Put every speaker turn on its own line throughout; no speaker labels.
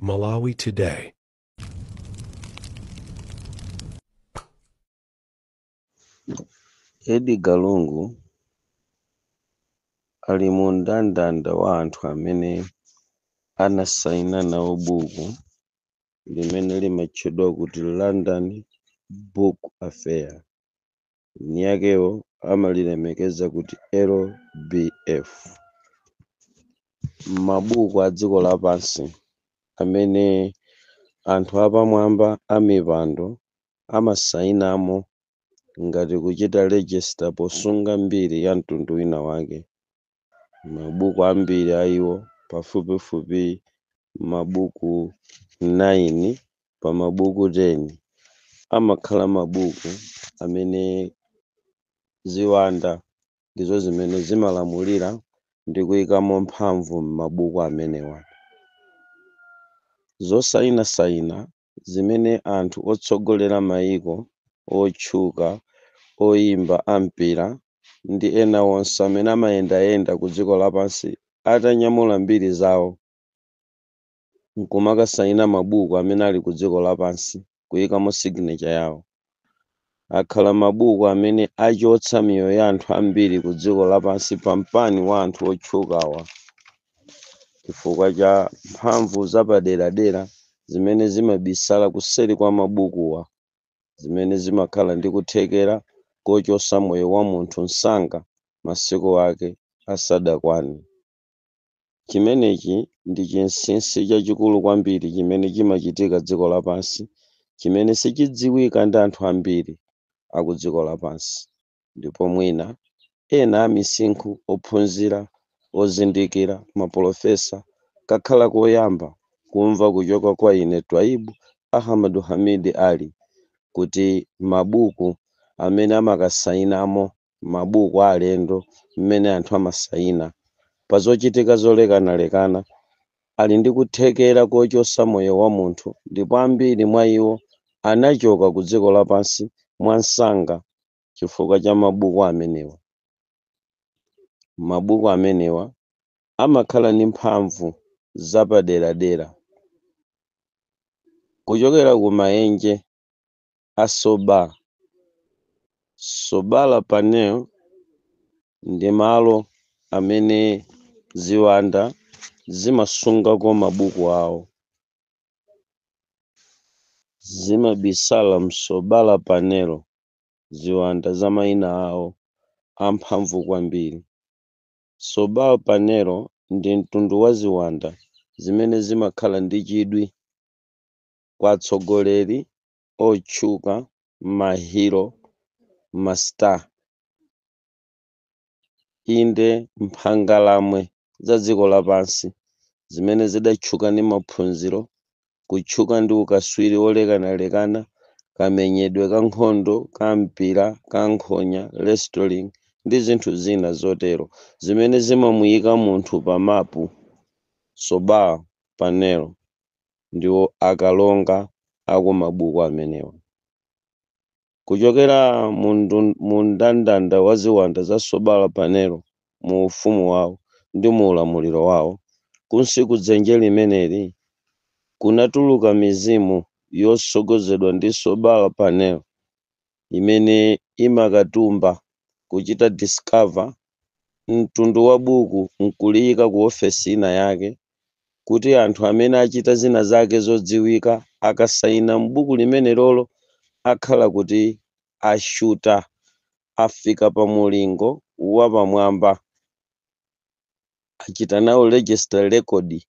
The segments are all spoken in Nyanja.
Malawi Today.
Edgar Lungu ali mu mndandanda wa anthu amene anasaina nawo buku limene limatchedwa kuti London Book Affair. Eni akewo amalilemekeza kuti LBF. Mabuku a dziko lapansi amene anthu apamwamba amipando amasayinamo ngati kuchita register posunga mbiri ya mtundu wina wake. Mabuku ambiri a iwo, pafupifupi mabuku 9 pa mabuku 10, amakhala mabuku amene ziwanda ndizo zimene zimalamulira ndi kuyikamo mphamvu m'mabuku amenewa. Zosayinasayina zimene anthu otsogolera mayiko otchuka, oyimba ampira ndi ena onse amene amayendayenda ku dziko lapansi atanyamula mbiri zawo nkumakasayina mabuku amene ali ku dziko lapansi kuyikamo signature yawo, akhala mabuku amene achotsa miyoyo ya anthu ambiri ku dziko lapansi pampani wa anthu otchukawa, chifukwa cha mphamvu zapaderadera zimene zimabisala kuseri kwa mabukuwa, zimene zimakhala ndi kuthekera kochotsa moyo wa munthu msanga masiku ake asadakwane. Chimenechi ndi chinsinsi chachikulu kwambiri chimene chimachitika dziko lapansi, chimene sichidziwika ndi anthu ambiri aku dziko lapansi. Ndipo mwina ena amisinkhu, ophunzira, ozindikira, mapolofesa, kakhala koyamba kumva kuchoka kwa ine Twaibu Ahmadu Hamidi Ali kuti mabuku amene amakasayinamo, mabuku alendo mmene anthu amasayina pa zochitika zolekanalekana, ali ndi kuthekera kochotsa moyo wa munthu, ndipo ambiri mwa iwo anachoka ku dziko lapansi mwansanga chifukwa cha mabuku amenewa. Mabuku amenewa amakhala ndi mphamvu zapaderadera kuchokera ku maenje a Soba. Sobala Panel ndi malo amene ziwanda zimasungako mabuku awo, zimabisala msobala panel ziwanda za mayina awo amphamvu kwambiri. Sobala Panel ndi mtundu wa ziwanda zimene zimakhala ndi chidwi kwa atsogoleri otchuka, ma hero, ma star, inde mphangalamwe za dziko lapansi zimene zidatchuka ndi maphunziro, kutchuka ndi ukaswiri wolekanalekana, kamenyedwe ka nkhondo, ka mpira, ka nkhonya, wrestling ndi zinthu zina zotero zimene zimamuyika munthu pa mapu. Soba Panel ndiwo akalonga aku mabuku amenewa. Kuchokera mu mndandanda wa ziwanda za Sobala Panel, mu ufumu wawo ndi mu ulamuliro wawo, kunsi kudzenje limeneli kunatuluka mizimu yosogozedwa ndi Sobala Panel imene imakatumba kuchita discover mtundu wa buku nkuliyika ku ofesi ina yake, kuti anthu amene achita zina zake zodziwika akasayina m'buku limene lolo akhala kuti ashuta, afika pa mulingo wapamwamba, achita nawo register record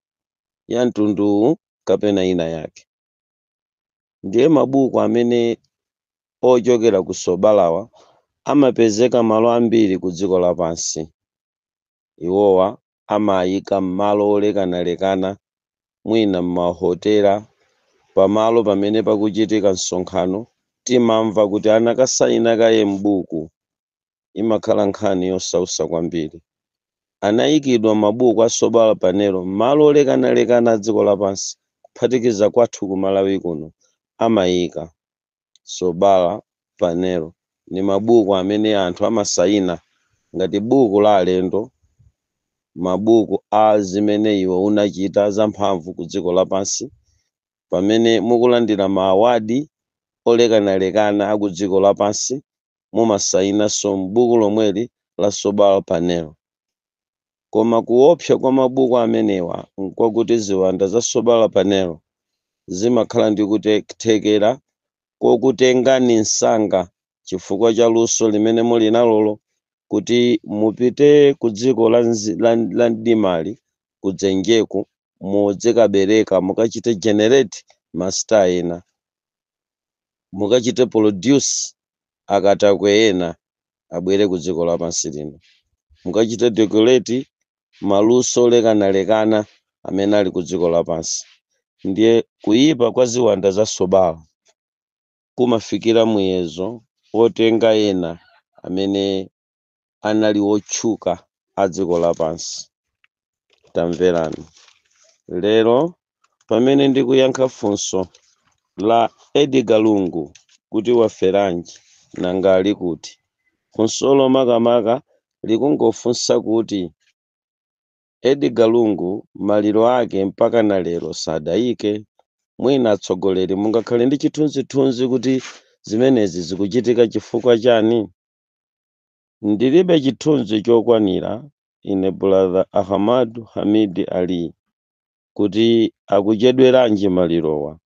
ya mtunduwu kapena ina yake. Ndiye mabuku amene ochokera ku Sobalawa amapezeka malo ambiri ku dziko lapansi. Iwowa amayika m'malo olekanalekana, mwina m'mahotela, pamalo pamene pakuchitika msonkhano timamva kuti anakasayina kaye m'buku. Imakhala nkhani yosausa kwambiri. Anayikidwa mabuku a Sobala Panel m'malo olekanalekana a dziko lapansi, kuphatikiza kwathu ku Malawi kuno amayika. Sobala Panel ni mabuku amene anthu amasayina ngati buku la alendo, mabuku a zimene iwe unachita zamphamvu ku dziko lapansi. Pamene mukulandira ma award olekanalekana aku dziko lapansi, mumasayinanso m'buku lomweli la Sobala Panel. Koma kuopsa kwa mabuku amenewa nkwakuti ziwanda za Sobala Panel zimakhala ndi kuthekera kokutengani msanga chifukwa cha luso limene muli nalolo, kuti mupite ku dziko la mdimali, kudzenjeku, mudzikabereka, mukachite generate ma star ena, mukachite produce akatakwe ena abwere ku dziko lapansi lino, mukachite decorate maluso olekanalekana amene ali ku dziko lapansi. Ndiye kuyipa kwa ziwanda za Sobala kumafikira muyezo wotenga ena amene anali wotchuka a dziko lapansi. Tamverani, lero pamene ndikuyankha funso la Edgar Lungu kuti waferanji, nanga ali kuti, funsolo makamaka likungofunsa kuti Edgar Lungu maliro ake mpaka na lero sadayike. Mwina atsogoleri mungakhale ndi chithunzithunzi kuti zimenezi zikuchitika chifukwa chani. Ndilibe chithunzi chokwanira ine, Brother Ahmadu Hamid Ali, kuti akuchedweranji malirowa,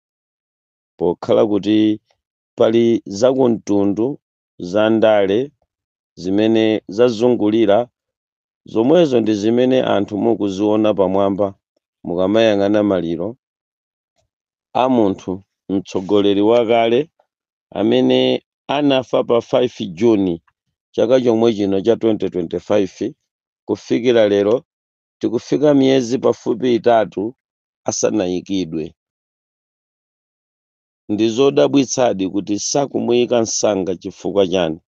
pokhala kuti pali zakumtundu za ndale zimene zazungulira. Zomwezo ndi zimene anthu mukuziona pamwamba mukamayang'ana maliro a munthu mtsogoleri wakale amene anafa pa 5 Juni chaka chomwe chino cha 2025. Kufikira lero tikufika miyezi pafupi 3 asanayikidwe. Ndi zodabwitsadi kuti sakumuyika msanga chifukwa chani.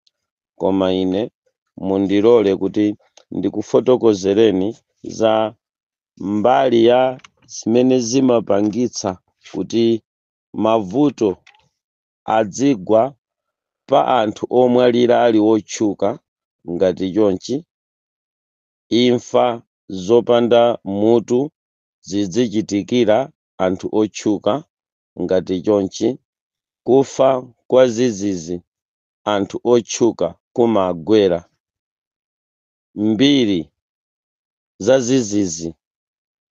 Koma ine mundilole kuti ndikufotokozereni za mbali ya zimene zimapangitsa kuti mavuto adzigwa pa anthu omwalira ali otchuka ngati chonchi, imfa zopanda mutu zidzichitikira anthu otchuka ngati chonchi, kufa kwa zizizi anthu otchuka kumagwera, mbiri za zizizi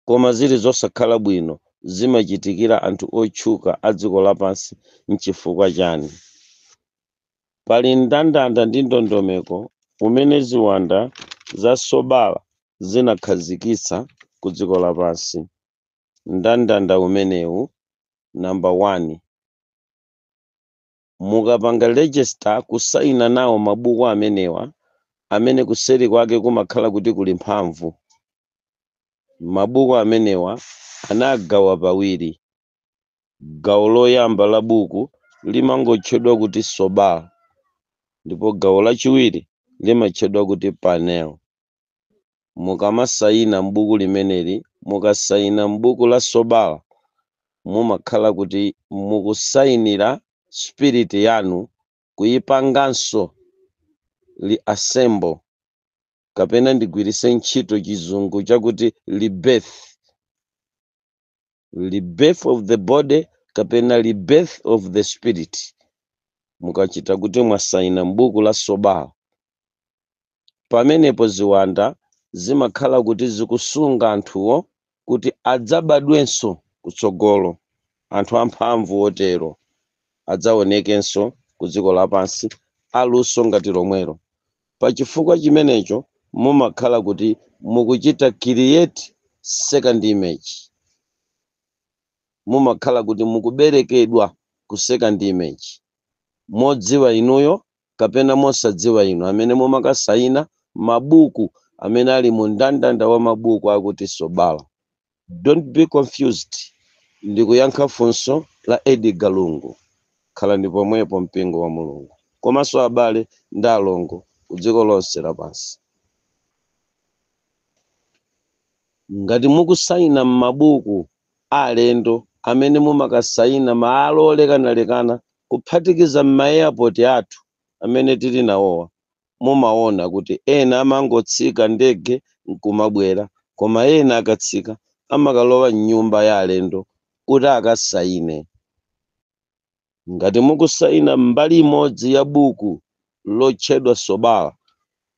koma zili zosakhala bwino zimachitikira anthu otchuka a dziko lapansi nchifukwa chani. Pali mndandanda ndi ndondomeko umene ziwanda za Sobala zinakhazikitsa ku dziko lapansi. Mndandanda umenewu, number 1, mukapanga register, kusayina nawo mabuku amenewa amene kuseri kwake kumakhala kuti kuli mphamvu, mabuku amenewa anagawa pawiri. Gawo loyamba la buku limangotchedwa kuti Sobala, ndipo gawo lachiwiri limatchedwa kuti Panel. Mukamasayina m'buku limeneli, mukasayina m'buku la Sobala, mumakhala kuti mukusayinira spirit yanu kuyipanganso reassemble, kapena ndigwiritse ntchito Chizungu chakuti rebirth, rebirth of the body kapena rebirth of the spirit. Mukachita kuti mwasayina m'buku la Sobala, pamenepo ziwanda zimakhala kuti zikusunga anthuwo kuti adzabadwenso kutsogolo, anthu amphamvu otero adzaonekenso ku dziko lapansi aluso ngati lomwelo. Pachifukwa chimenecho mumakhala kuti mukuchita create second image, mumakhala kuti mukuberekedwa ku second image, modziwa inuyo kapena mosadziwa inu amene mumakasayina mabuku amene ali mu mndandanda wa mabuku akuti Sobala. Don't be confused, ndikuyankha funso la Edgar Lungu. Khalani pomwepo, mpingo wa Mulungu komanso abale ndi alongo ku dziko lonse lapansi. Ngati mukusayina m'mabuku alendo amene mumakasayina malo olekanalekana, kuphatikiza m'ma-airport athu amene tili nawowa, mumaona kuti ena amangotsika ndege nkumabwera, koma ena akatsika amakalowa mnyumba ya alendo. kuti akasayine. Ngati mukusayina mbali imodzi ya buku lotchedwa Sobala,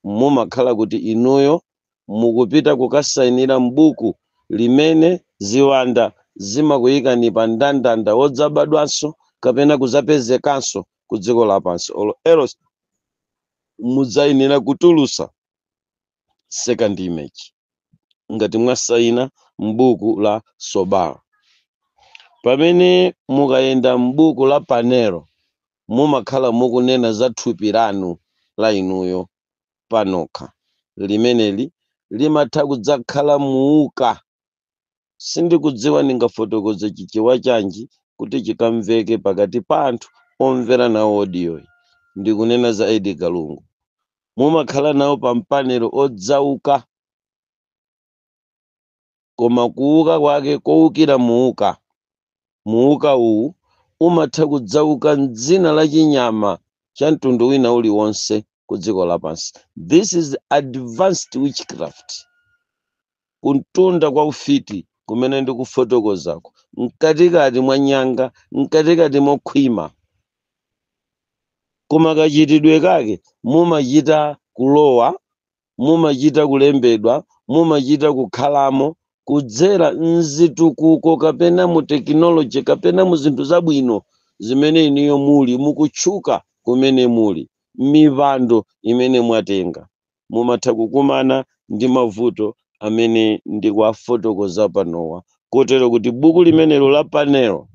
mumakhala kuti inuyo mukupita kukasayinira m'buku limene ziwanda zimakuyikani pa mndandanda wodzabadwanso kapena kudzapezekanso ku dziko lapansi, or else mudzayenera kutulusa second image ngati mwasayina m'buku la Sobala. Pamene mukayenda m'buku la Panelo, mumakhala mukunena za thupi lanu la inuyo panokha, limeneli limatha kudzakhala muuka. Sindikudziwa ndingafotokoze Chichewa chanji kuti chikamveke pakati pa anthu omvera nawo audio. Ndikunena za Edgar Lungu. Mumakhala nawo pa mpanelo odzauka, koma kuuka kwake kowukira muuka. Muuka uwu umatha kudzauka mdzina la chinyama cha mtundu wina uliwonse ku dziko lapansi. This is advanced witchcraft, kuntunda kwa ufiti kumene ndikufotokozako, mkatikati mwa nyanga, mkatikati mokhwima, koma kachitidwe kake mumachita kulowa, mumachita kulembedwa, mumachita kukhalamo kudzera mzitukuko kapena mu technology kapena mu zinthu zabwino zimene iniyo muli mukutchuka, kumene muli mipando imene mwatenga. Mumatha kukumana ndi mavuto amene ndikuwafotokoza panowa, kotero kuti buku limenelo la Panelo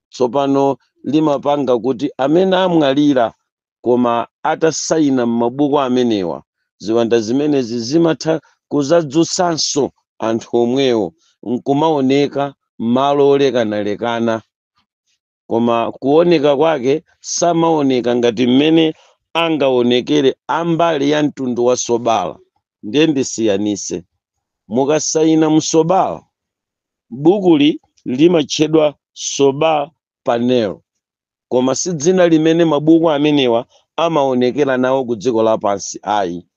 tsopano limapanga kuti amene amwalira koma atasayina m'mabuku amenewa, ziwanda zimenezi zimatha kuzadzutsanso anthu omwewo nkumaoneka malo olekanalekana, koma kuoneka kwake samaoneka ngati mmene angaonekere ambali ya mtundu wa Sobala. Ndiye ndisiyanise: mukasayina msobala, bukuli limatchedwa Soba Panel, koma si dzina limene mabuku amenewa amaonekera nawo ku dziko lapansi ayi.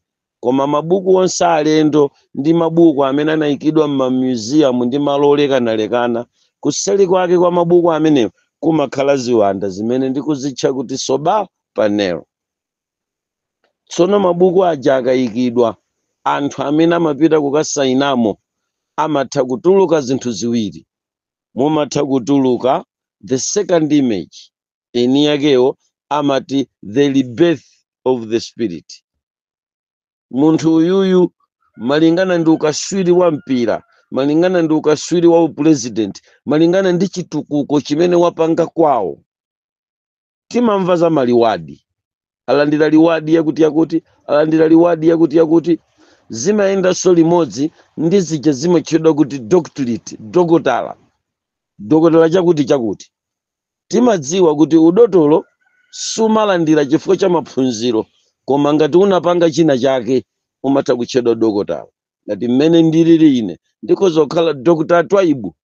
Koma mabuku onse alendo ndi mabuku amene anayikidwa m'ma museum ndi malo olekanalekana, kuseli kwake kwa mabuku amenewa kumakhala ziwanda zimene ndikuzitcha kuti Soba Panel. Tsono mabuku aja akayikidwa, anthu amene amapita kukasayinamo amatha kutuluka zinthu ziwiri. Mumatha kutuluka the second image, eni yakewo amati the rebirth of the spirit. Munthu uyuyu, malingana ndi ukaswiri wa mpira, malingana ndi ukaswiri wa upresident, malingana ndi chitukuko chimene wapanga kwawo, timamva za ma reward, alandira reward yakuti yakuti, alandira reward yakuti yakuti. Zimayendanso limodzi ndi zija zimatchedwa kuti doctorate, dokotala, dokotala chakuti chakuti. Timadziwa kuti udotolo sumalandira chifukwa cha maphunziro, koma ngati unapanga china chake umatha kutchedwa dokotala. Ngati mmene ndilili ine, ndikhoza kukhala Dr Twaibu,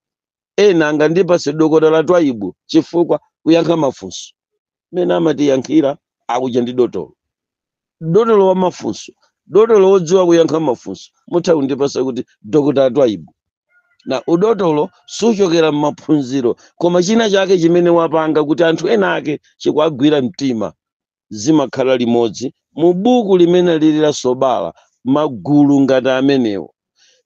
ena angandipase Dokotala Twaibu chifukwa kuyankha mafunso mmene amatiyankhira akuja ndi dotolo, dotolo wa mafunso, dotolo wodziwa kuyankha mafunso, mutha kundipasa kuti Dr Twaibu. Na udotolo suchokera m'maphunziro, koma china chake chimene wapanga kuti anthu ena ake chikuagwira mtima. Zimakhala limodzi mu buku limene lili la Sobala. Magulu ngati amenewo,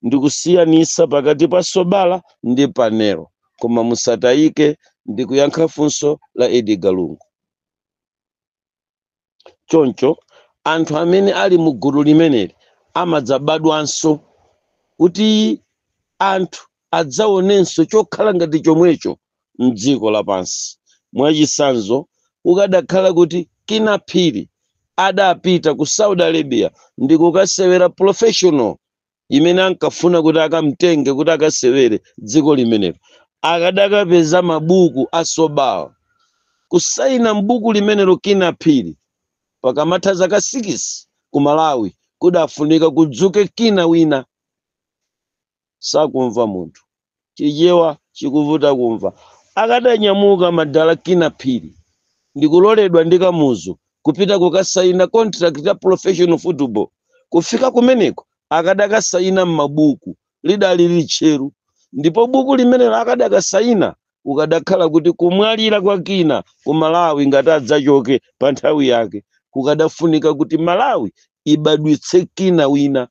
ndikusiyanisa pakati pa Sobala ndi Panelo, koma musatayike, ndikuyankha funso la Edgar Lungu. Choncho anthu amene ali mu gulu limeneli amadzabadwanso kuti anthu adzaonenso chokhala ngati chomwecho mdziko lapansi. Mwachisanzo, ukadakhala kuti Kina Phiri adapita ku Saudi Arabia ndi kukasewera professional imene ankafuna kuti akamtenge kuti akasewere dziko limenelo, akadakapeza mabuku a Sobala, kusayina m'buku limenelo Kina Phiri, pakamatha zaka 6 ku Malawi kudafunika kudzuke Kina wina. Sakumva munthu, Chichewa chikuvuta kumva. Akadanyamuka madala Kina Phiri ndikuloledwa ndi Kamuzu kupita kukasayina contract ya professional football, kufika kumeneko akadakasayina m'mabuku lidali litcheru, ndipo buku limenelo akadakasayina. Kukadakhala kuti kumwalira kwa Kina ku Malawi, ngati adzachoke pa nthawi yake, kukadafunika kuti Malawi ibadwitse Kina wina.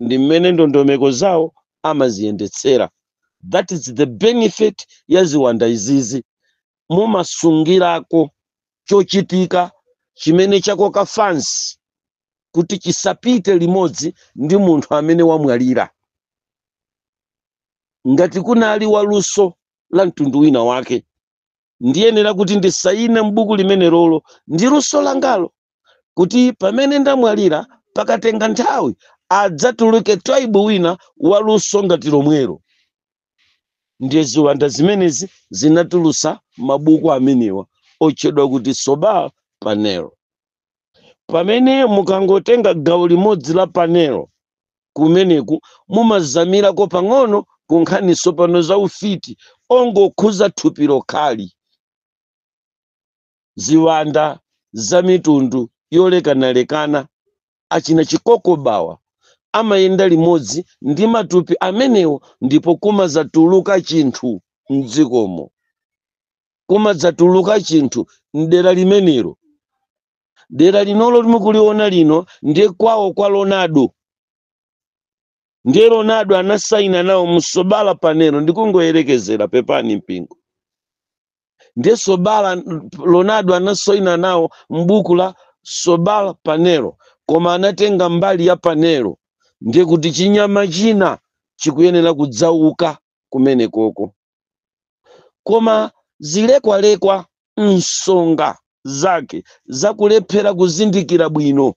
Ndi mmene ndondomeko zawo amaziyendetsera. That is the benefit ya ziwanda izizi. Mumasungirako chochitika chimene chakoka fansi kuti chisapite limodzi ndi munthu amene wamwalira. Ngati kunali waluso la mtundu wina wake, ndiyenera kuti ndisayine m'buku limene lolo ndi luso langalo, kuti pamene ndamwalira, pakatenga nthawi, adzatuluke Twaibu wina waluso ngati lomwelo. Ndiye ziwanda zimenezi zinatulusa mabuku amenewa otchedwa kuti Sobala Panel. Pamene mukangotenga gawo limodzi la panel, kumeneku mumazamirako pang'ono ku nkhaniso pano za ufiti ongokhuza thupi lokhali. Ziwanda za mitundu yolekanalekana, achina chikokobawa, amayenda limodzi ndi matupi amenewo, ndipo kumadzatuluka chinthu mdzikomo, kumadzatuluka chinthu mdera limenelo. Dera linolo limukuliona lino ndiye kwawo kwa Ronaldo. Ndiye Ronaldo anasaina nawo msobala panelo, ndikungoyerekezera, pepani mpingo. Ndiye Sobala, Ronaldo anasaina nawo mbuku la Sobala Panelo, koma anatenga mbali ya panelo. Ndiye kuti chinyama china chikuyenera kudzauka kumene koko, koma zilekwalekwa msonga zake zakulephera kuzindikira bwino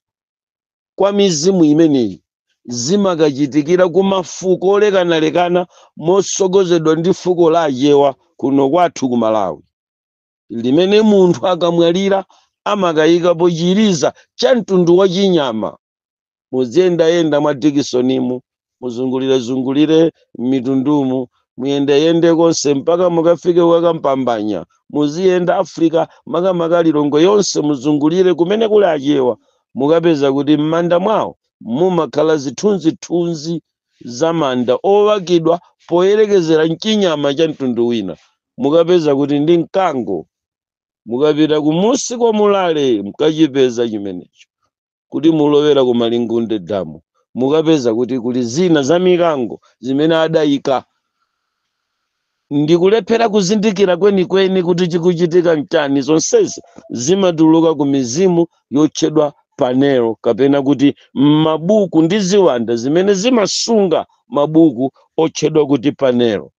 kwa mizimu imeneyi zimakachitikira ku mafuko olekanalekana, mosogozedwa ndi fuko la Achewa kuno kwathu ku Malawi, limene munthu akamwalira amakayikapo chiliza cha mtundu wa chinyama. Muziyendayenda mwa Dikisonimu, muzungulire-zungulire m'mitundumu, muyendeyende konse mpaka mukafike kukampambanya. Muziyenda Africa, makamaka Lilongwe yonse, muzungulire kumene kuli Achewa, mukapeza kuti m'manda mwawo mumakhala zithunzithunzi za manda owakidwa poyerekezera mchinyama cha mtundu wina. Mukapeza kuti ndi mkango. Mukapita kumusi kwa Mulale, mukachipeza chimenecho. Kuti mulowera ku Malingunde damu, mukapeza kuti kuli zina za mikango zimene adayika. Ndikulephera kuzindikira kwenikweni kuti chikuchitika mchani. Zonsezi zimatuluka ku mizimu yotchedwa panelo, kapena kuti mabuku, ndi ziwanda zimene zimasunga mabuku otchedwa kuti panelo.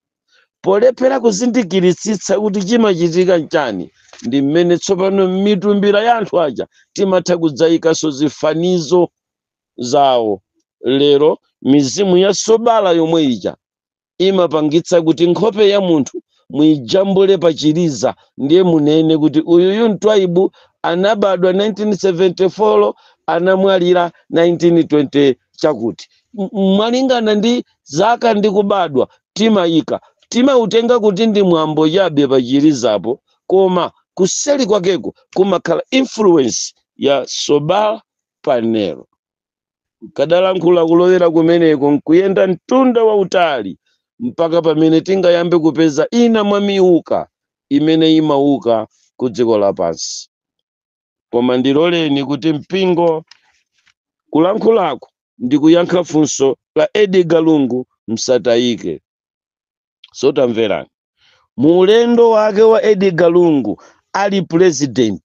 Polephera kuzindikiritsitsa kuti chimachitika mchani, ndi mmene tsopano m'mitumbira ya anthu aja timatha kudzayikanso zifanizo zawo. Lero mizimu ya Sobala yomwe ija imapangitsa kuti nkhope ya munthu muyijambule pachiliza, ndiye munene kuti uyuyu Mtwaibu, anabadwa 1974, anamwalira 1920 chakuti. Mwalingana ndi zaka ndi kubadwa, timayika, timautenga kuti ndi mwambo chabe pachilizapo, koma kuseli kwakeko kumakhala influence ya Sobala Panelo. Kadalankhula kulowera kumeneko nkuyenda mtunda wautali mpaka pamene tingayambe kupeza ina mwa miuka imene imauka ku dziko lapansi. Koma ndiloleni kuti mpingo, kulankhulako ndikuyankha funso la Edgar Lungu. Msatayike. Sotamverani, mu ulendo wake wa Edgar Lungu ali president,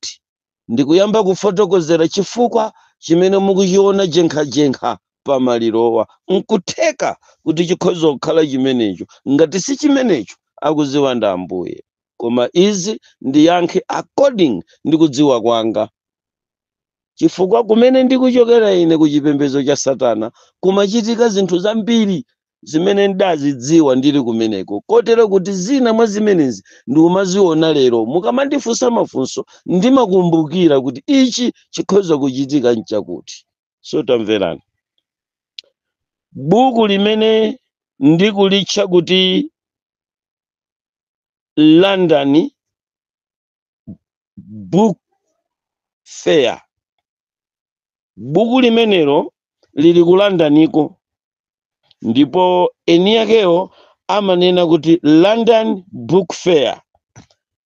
ndikuyamba kufotokozera chifukwa chimene mukuchiona jenkhajenkha pamalirowa. Nkutheka kuti chikhoza kukhala chimenecho. Ngati si chimenecho, akuziwa ndi Ambuye. Koma izi ndiyankhe according ndi kudziwa kwanga, chifukwa kumene ndikuchokera ine, ku chipembedzo cha satana, kumachitika zinthu zambiri zimene ndazidziwa ndili kumeneko, kotero kuti zina mwa zimenezi ndikumaziona lero. Mukamandifunsa mafunso, ndimakumbukira kuti ichi chikhoza kuchitika nchakuti. So tamverani, buku limene ndikulitcha kuti London Book Fair, buku limenelo lili ku Londoniko, ndipo eni yakewo Amanena kuti London Book Fair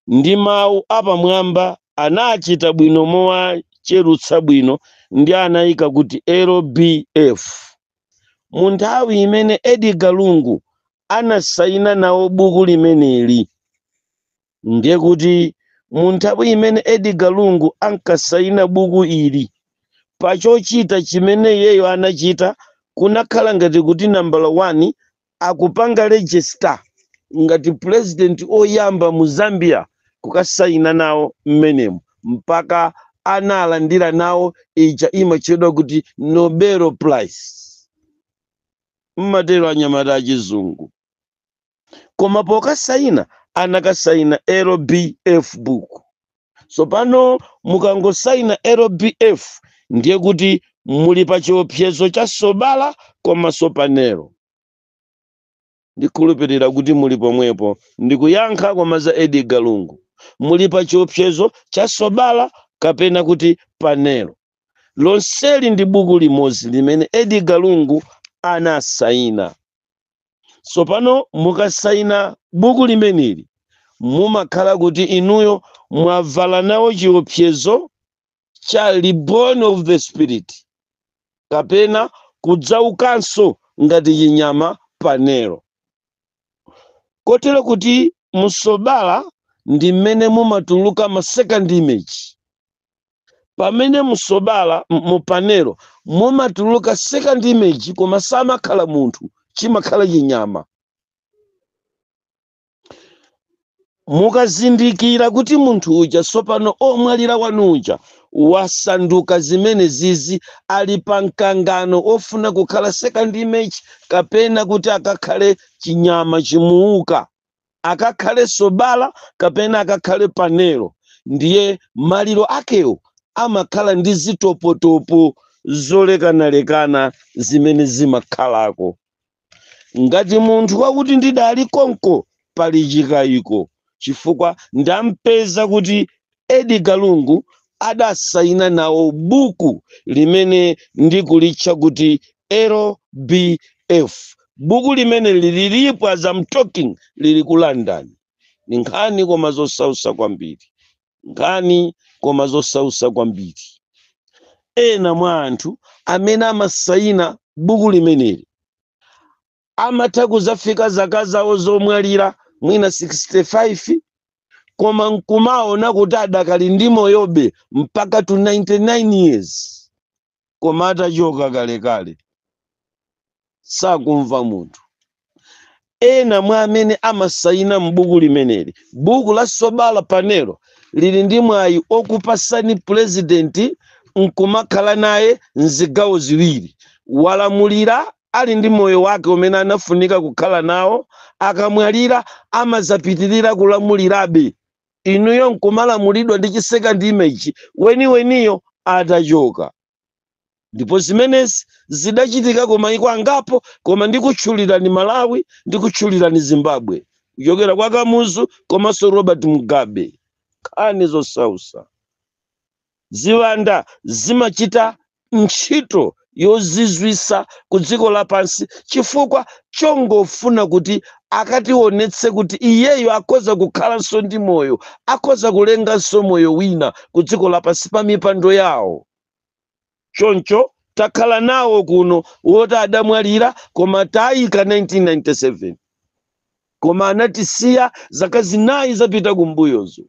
ndi mawu apamwamba anachita bwino mowacherutsa bwino ndi anayika kuti LBF. Mu nthawi imene Edgar Lungu anasaina nawo buku limeneli, ndiye kuti mu nthawi imene Edgar Lungu ankasaina buku ili, pachochita chimene iyeyo anachita kunakhala ngati kuti nambala 1 akupanga register ngati president oyamba mu Zambia kukasaina nawo mmenemo, mpaka analandira nawo ija imatchedwa kuti Nobel Prize, mmatero anyamata achizungu. Koma pokasaina anakasaina LBF book. So pano mukangosaina LBF, ndiye kuti muli pa chiopsezo cha sobala komanso panelo. Ndikhulupirira kuti muli pomwepo. Ndikuyankha koma za Edgar Lungu, muli pa chiopsezo cha sobala kapena kuti panelo. Lonseli ndi buku limodzi limene Edgar Lungu anasaina. Tsopano mukasaina buku limeneli, mumakhala kuti inuyo mwavala nawo chiopsezo cha reborn of the spirit kapena kudzaukanso ngati chinyama panelo, kotero kuti musobala ndi mmene mumatuluka ma second image. Pamene musobala, mupanelo mumatuluka second image, koma samakhala munthu, chimakhala chinyama. Mukazindikira kuti munthu uja tsopano omwalira wanu uja wasanduka zimene zizi, ali pa mkangano ofuna kukhala second image kapena kuti akakhale chinyama chimuuka, akakhale sobala kapena akakhale panelo, ndiye maliro akewo amakhala ndi zitopotopo zolekanalekana zimene zimakhalako. Ngati munthu wakuti ndidali konko, pali chikayiko, chifukwa ndampeza kuti Edgar Lungu adasaina nawo buku limene ndikulitcha kuti LBF. Buku limene lililipo as I'm talking, lili ku London. Ni nkhani koma zosausa kwambiri, nkhani koma zosausa kwambiri. Ena mwa anthu amene amasaina buku limeneli amatha kuzafika zaka zawo zomwalira mwina 65, koma nkumaona kuti adakali ndi moyobe mpaka to 99 years, koma atachoka kalekale sakumva munthu. Ena mwa amene amasaina m'buku limeneli, buku la sobala panelo, lili ndi mwayi okupasani purezidenti nkumakhala naye mzigawo ziwiri. Walamulira ali ndi moyo wake umene anafunika kukhala nawo, akamwalira amazapitirira kulamulirabe, inuyo nkumalamulidwa ndi chi second image weniweniyo atachoka. Ndipo zimenezi zidachitika ku mayiko angapo, koma ndikutchulirani Malawi, ndikutchulirani Zimbabwe, kuchokera kwa Kamuzu komanso Robert Mugabe. Nkhani zosausa. Ziwanda zimachita ntchito yozizwisa ku dziko lapansi chifukwa chongofuna kuti akationetse kuti iyeyo akhoza kukhalanso ndi moyo, akhoza kulenganso moyo wina ku dziko lapansi pa mipando yawo. Choncho takhala nawo kuno woti adamwalira koma tayika 1997, koma anatisiya zaka 4 zapita kumbuyozo.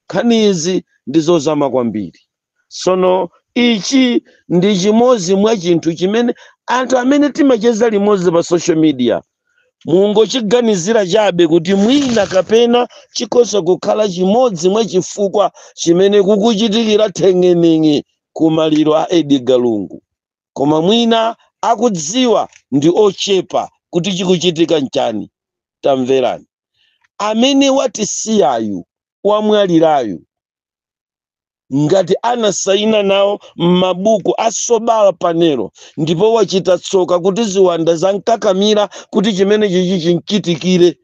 Nkhani izi ndi zozama kwambiri. Sono ichi ndi chimodzi mwa chinthu chimene anthu amene timacheza limodzi pa social media mungochiganizira chabe kuti mwina kapena chikhoza kukhala chimodzi mwa chifukwa chimene kukuchitikira theng'eneng'e ku maliro a Edgar Lungu, koma mwina akudziwa ndi ochepa kuti chikuchitika nchani. Tamverani, amene watisiyayu, wamwalirayu, ngati anasaina nawo m'mabuku asobala panelo ndipo wachita tsoka kuti ziwanda zankakamira kuti chimene chichi chinchitikire,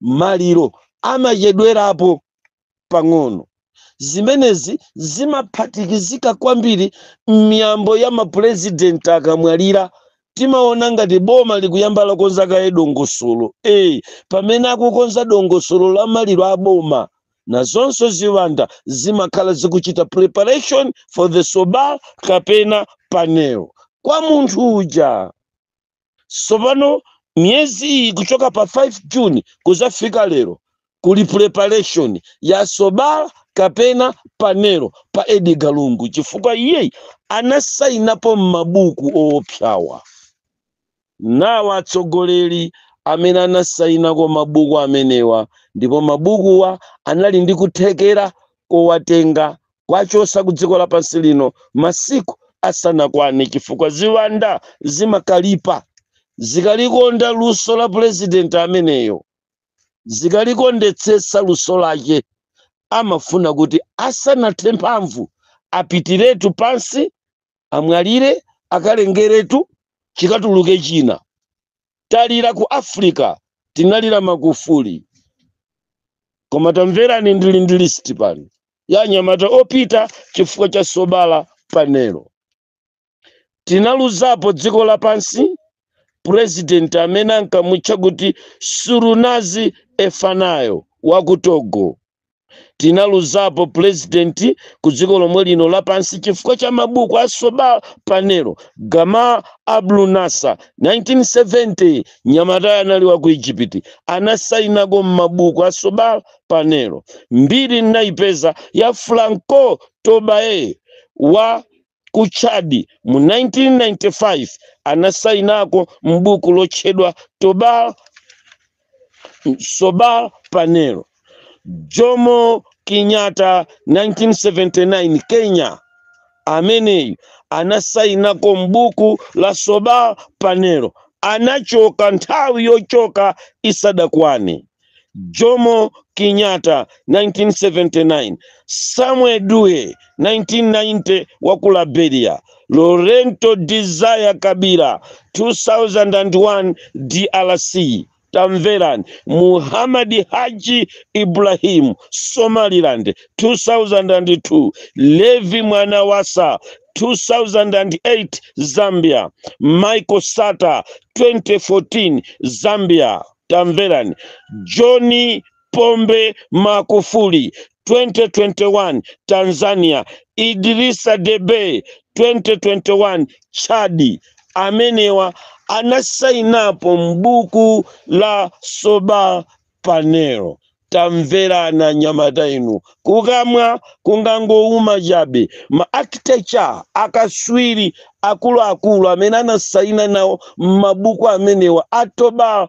maliro amachedwerapo pang'ono. Zimenezi zimaphatikizika kwambiri m'miyambo ya mapurezidenti akamwalira. Timaona ngati boma likuyamba lakonza kaye dongosolo. Pamene akukonza dongosolo la maliro a boma, nazonso ziwanda zimakhala zikuchita preparation for the sobar kapena panel kwa munthu uja. Sopano miyezi iyi kuchoka pa 5 June kuzafika lero, kuli preparation ya sobar kapena panel pa Edgar Lungu, chifukwa iyeyi anasainapo m'mabuku oopsawa. Nawo atsogoleri amene anasainako mabuku amenewa, ndipo mabukuwa anali ndi kuthekera kowatenga kwachosa ku dziko lapansi lino masiku asanakwane, chifukwa ziwanda zimakalipa zikalikonda luso la purezidenti ameneyo, zikalikondetsetsa luso lake, amafuna kuti asanathe mphamvu apitiretu pansi, amwalire, akalengeretu chikatuluke china. Talira ku Africa, tinalira Magufuli, koma tamverani, ndili ndi list pano ya anyamata opita chifukwa cha solar panel. Tinaluzapo dziko lapansi purezidenti amene ankamutcha kuti Surunazi Efanayo wa ku Togo. Tinaluzapo purezidenti ku dziko lomwe lino lapansi chifukwa cha mabuku a solar panel, Gamal Abdel Nasser, 1970. Nyamatayo anali wa ku Egypt, anasainako m'mabuku a solar panel. Mbiri ndinayipeza ya Francois Tombalbaye wa ku Chad mu 1995, anasainako m'buku lotchedwa Tobal Solar Panel. Jomo Kenyatta, 1979, Kenya, ameneyu anasainako m'buku la solar panel, anachoka nthawi yochoka isadakwane. Jomo Kenyatta, 1979. Samuel Doe, 1990, wa ku Liberia. Laurent Desire Kabila, 2001, DRC. Tamverani, Muhammad Haji Ibrahim, Somaliland, 2002. Levy Mwanawasa, 2008, Zambia. Michael Sata, 2014, Zambia. Tamverani, John Pombe Magufuli, 2021, Tanzania. Idrisa Deby, 2021, Chadi. Amenewa anasainapo mbuku la solar panel. Tamverana nyamata inu, kukamwa kungangouma chabe. Ma architecture akaswiri akuluakulu amene anasaina nawo m'mabuku amenewa atoba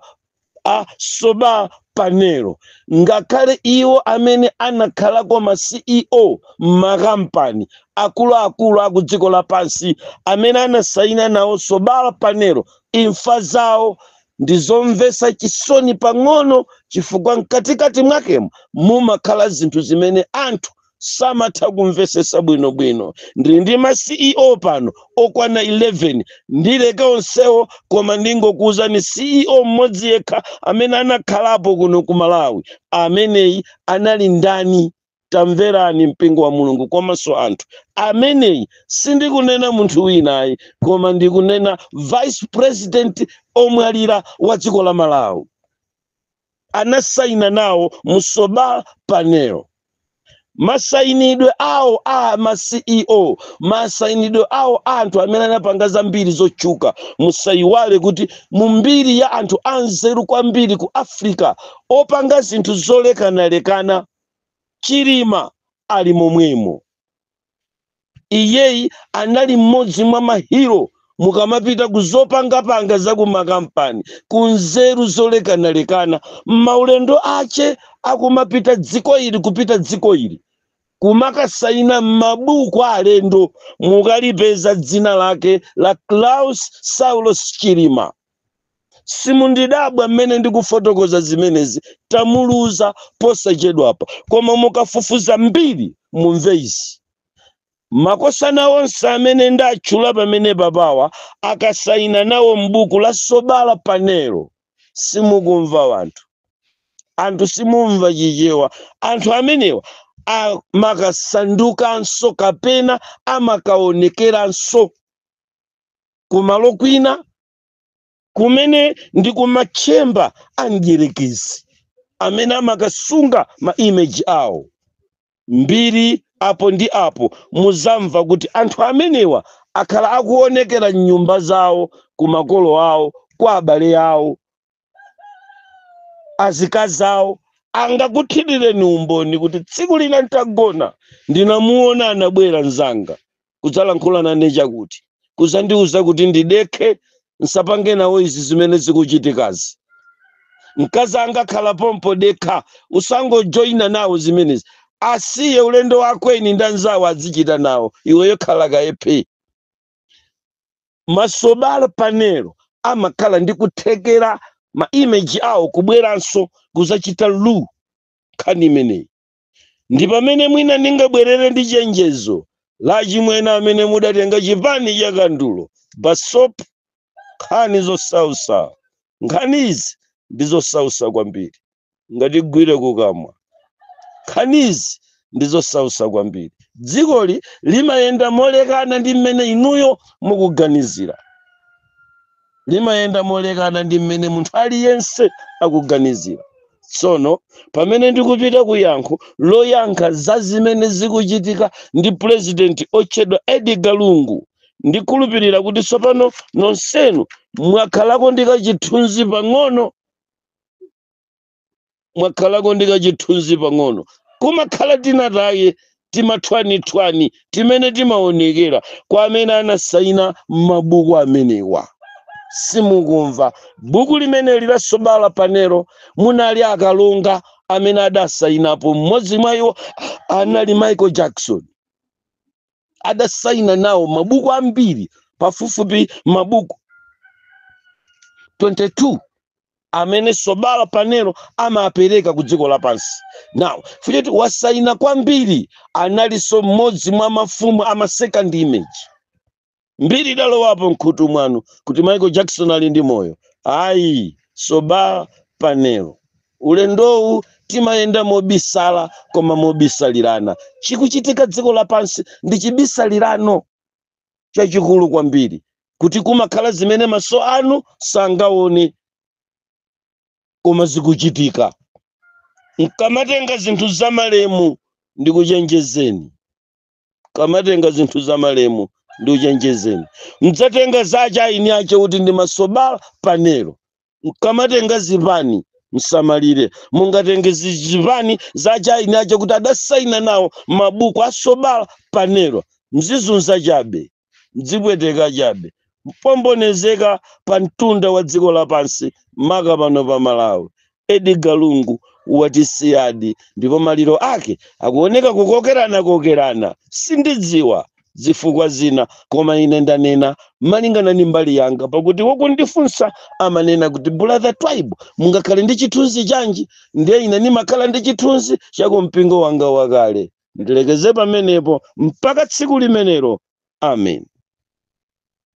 a solar panel, ngakhale iwo amene anakhalako ma CEO m'makampani akuluakulu aku dziko lapansi amene anasaina nawo solar panel, imfa zawo ndizomvetsa chisoni pang'ono, chifukwa mkatikati mwakemo mumakhala zinthu zimene anthu samatha kumvesesa bwinobwino. Ndili ndi ma CEO pano okwana 11, ndileke onsewo, koma ndingokuwuzani CEO mmodzi yekha amene anakhalapo kuno ku Malawi. Ameneyi anali ndani? Tamverani, mpingo wa Mulungu komanso anthu, ameneyi sindikunena munthu winayi, koma ndikunena vice president omwalira wa dziko la Malawi, anasaina nawo mu solar panel. Masayinidwe awo a ma CEO, masayinidwe awo a anthu amene anapanga zambiri zotchuka. Musayiwale kuti mu mbiri ya anthu anzeru kwambiri ku Africa opanga zinthu zolekanalekana, Chilima ali momwemo. Iyeyi anali mmodzi mwa ma hero mukamapita ku zopangapanga za ku makampani, ku nzeru zolekanalekana. Maulendo ache akumapita dziko ili kupita dziko ili kumakasaina m'mabuku alendo, mukalipeza dzina lake la Klaus Saulos Chilima. Simundidabwa mmene ndikufotokoza zimenezi, tamuluza posachedwapa, koma mukafufuza mbiri mumve izi. Makosana onse amene ndatchula pamene papawa akasaina nawo m'buku la solar panel. Simukumva wanthu, anthu simumva Chichewa. Anthu amenewa amakasandukanso kapena amakaonekeranso kumalo kwina. Kumene ndi kumachemba a mdierekezi amene amakasunga ma image awo. Mbiri apo ndi apo muzamva kuti anthu amenewa akhala akuonekera mnyumba zawo, ku makolo awo, kwa abale awo, azikazi awo angakuthirireni umboni kuti tsiku lina ntagona ndinamuona anabwera mzanga kudzalankhula nane chakuti, kuzandiuza kuti ndidekhe, nsapange nawo izi zimene zikuchitikazi. Mkazi angakhala pompo, "Dekha, usangojoyina nawo zimenezi, asiye ulendo wakweni ndi anzawo azichita nawo, iweyo khala kayepe." Ma solar panel amakhala ndi kuthekera ma image awo kubweranso kuzachita lu nkhani imeneyi. Ndi pamene mwina ndingabwerere ndi chenjezo la chimwene amene mudatenga chipani cha kandulo basop. Nkhani zosausa, nkhani izi ndi zosausa kwambiri, ngatigwire kukamwa. Nkhani izi ndi zosausa kwambiri. Dzikoli limayenda molekana ndi mmene inuyo mukuganizira, limayenda molekana ndi mmene munthu aliyense akuganizira. Tsono pamene ndikupita ku yankho loyankha za zimene zikuchitika ndi Purezidenti otchedwa Edgar Lungu, ndikhulupirira kuti tsopano nonsenu mwakhalako ndi kachithunzi pang'ono, mwakhalako ndi kachithunzi pang'ono. Kumakhala tinataye timathwanithwani timene timaonekera kwa amene anasayina mabuku amenewa. Simukumva buku limeneli la solar panel, munali akalonga amene adasayinapo. Mmodzi mwa iwo anali Michael Jackson, adasayina nawo mabuku ambiri, pafupifupi mabuku 22 amene solar panel amapereka ku dziko lapansi. Now fuchiti wasayina kwambiri, analinso mmodzi mwa mafumu ama second image. Mbiri idalowapo mkhutu mwanu kuti Michael Jackson ali ndi moyo. Ayi, solar panel, ulendowu timayenda mobisala koma mobisalirana. Chikuchitika dziko lapansi ndi chibisalirano chachikulu kwambiri, kuti kumakhala zimene maso anu sangaone koma zikuchitika. Nkamatenga zinthu zamalemu, ndikuchenjezeni, kamatenga zinthu zamalemu, ndikuchenjezeni, mdzatenga zacha aini ache kuti ndi ma solar panel. Nkamatenga zipani, msamalire, mungatenge zipani zacha aini ache kuti adasaina nawo mabuku a solar panel. Mzizunza chabe, mdzipweteka chabe, mpombonezeka pa mtunda wa dziko lapansi, maka pano pa Malawi. Edgar Lungu watisiyadi ndipo maliro ake akuoneka kukokerana kokerana. Sindidziwa zifukwa zina, koma ine ndanena malingana ndi mbali yanga, pakuti wokundifunsa amanena kuti, "Brother Twaibu, mungakhale ndi chithunzi chanji?" Ndiye ine ndimakhala ndi chithunzi chakumpingo wanga wakale. Ndilekeze pamenepo mpaka tsiku limenelo. Amen.